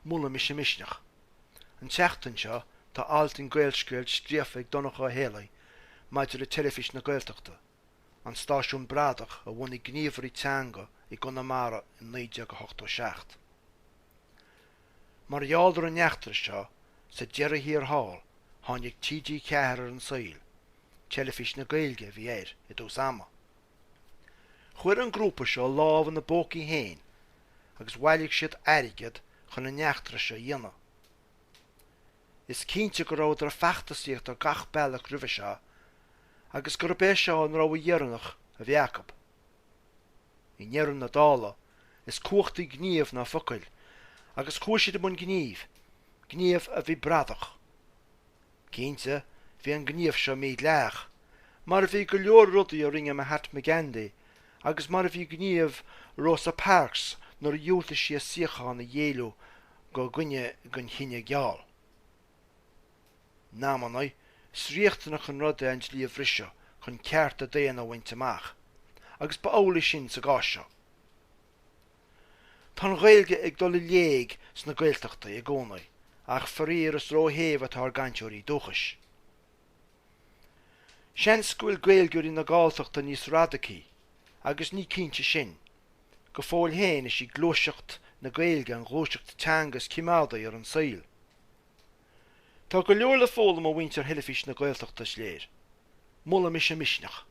Molaimis a misneach. An tseachtain seo tá alt in Gaelscéal scríofa ag Donncha Ó Héalaí maidir le Teilifís na Gaeltachta, an stáisiún bradach a bhunaigh gníomhairí teanga i gConamara in 1987. Mar gheall ar an eachtra seo, sa deireadh thiar thall, tháinig TG4 ar an saol, Teilifís na Gaeilge a bhí air i dtús ama. Chuir an grúpa seo lámh ina bpócaí féin agus bhailigh siad airgead chun an eachtra seo a dhéanamh. Is cinnte go rabhadar ag feachtasaíocht ar gach bealach roimhe seo agus gurb é seo an rogha dheireanach a bhí acu. I ndeireadh na dála, is cumhachtaí gníomh ná focail, agus chuaigh siad i mbun gnímh, gníomh a bhí bradach. Cinnte, bhí an gníomh seo mídhleathach, mar a bhí go leor rudaí a rinne Mahatma Gandhi agus mar a bhí gníomh Rosa Parks nuair a dhiúltaigh sí a suíochán a ghéilleadh do dhuine den chine geal. In amannaí, is riachtanach an rud é an dlí a bhriseadh chun cearta daonna a bhaint amach, agus ba amhlaidh sin sa gcás seo. Tá an Ghaeilge ag dul i léig sna Gaeltachtaí i gcónaí ach faraor is róshéimh atá ár gcainteoirí dúchais. Seans go bhfuil Gaeilgeoirí na Galltachta níos radacaí agus ní cinnte sin. Go fóill féin is í gluaiseacht na Gaeilge an ghluaiseacht teanga is cimeádaí ar an saol. Tá go leor le foghlaim ó mhuintir Theilifís na Gaeltachta is léir. Molaimis a misneach.